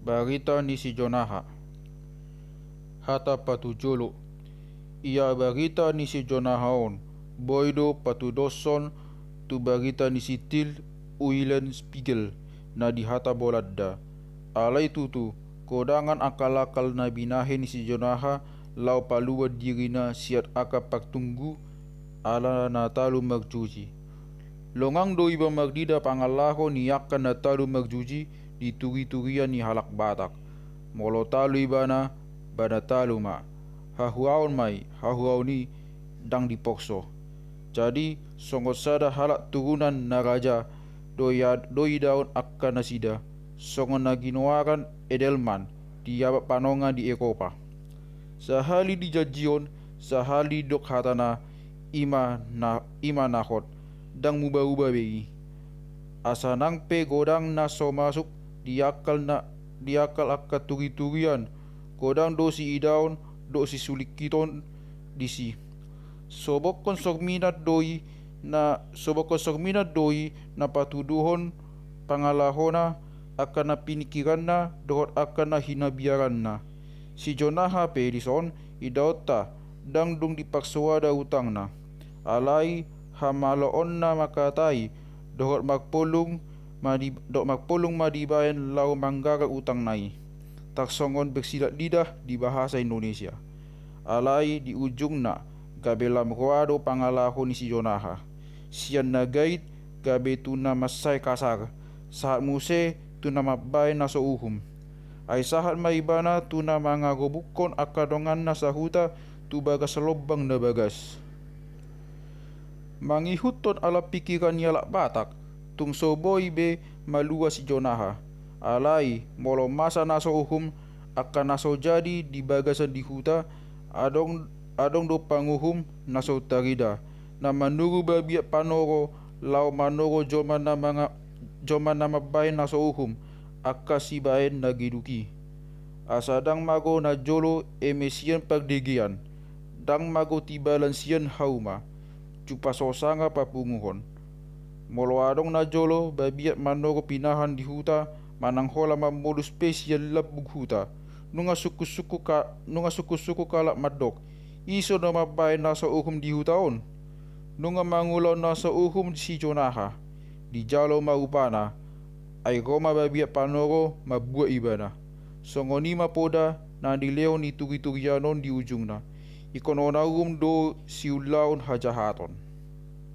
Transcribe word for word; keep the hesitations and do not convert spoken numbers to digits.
Barita ni si Jonaha. Hata patujolo. Ia barita ni si Jonaha on, boi do patudoshon tu barita ni si Til Eulenspiegel na di hata Bolanda. Alai tutu, godangan akal-akal na binahen ni si Jonaha laho paluan dirina sian angka pangtunggu ala na talu marjuji. Longang do iba marnida pangalaho ni angka na talu marjuji di turi-turian ni halak Batak. Molo talu ibana, bana talu ma. Hahuaon ma i, hahuaon i ndang dipokso. Jadi, songon sada halak turunan na raja, do ia, do idaon angka nasida, songon na ginoaran Edelman, di abad panonga di Eropa. Sahali dijanjion, sahali didok hatana, i ma na, i ma na hot, ndang muba-uba be i. Asa nang pe godang na so masuk di angka na, di angka angka turi-turian, godang do siidaon dohot sisulingkiton disi. Sobokhon sorminan do i na, sobokhon sorminan do i na patuduhon pangalahona, angka na piningkiranna dohot angka na hinabiaranna. Si Jonaha pe dison idaonta, ndang dung diparsoada utangna. Alai hamaloonna mangkatai, dohot marpolung ma di, dohot marpolung ma dibaen laho manggarar utangna i. Tarsongon bersilat lidah di bahasa Indonesia. Alai di ujungna, gabe lam roa do pangalaho ni si Jonaha. Sian na gait, gabe tu na mansai kasar, sahat muse tu na mambaen na so uhum. Ai sahat ma ibana tu na mangarobukhon angka donganna sahuta tu bagas lombang na bagas. Mangihuthon alat pingkiran ni halak Batak, tung so boi be malua si Jonaha. Alai, molo masa na so uhum, angka na so jadi di bagasan di huta, adong, adong do panguhum na so tarida, na manuru babiat panoro, laho manoro jolma na manga-, jolma na mambaen na so uhum, angka sibaen na geduk i. Asa ndang mago na jolo eme sian pardegean, ndang mago tibalan sian hauma, jumpang so sanga papunguhon. Molo adong na jolo babiat manoro pinahan di huta, manang holan mamolus pe sian lambung huta, nunga sungkun-sungkun ka-, nunga sungkun-sungkun halak mandok, ise na mambaen na so uhum di huta on? Nunga mangulahon na so uhum si Jonaha. Dijalo ma upana, ai ro ma babiat panoro mambuat ibana. Songon i ma poda na nilehon ni turi-turian on di ujungna. Ingkon on na uhum do siulaon hajahaton.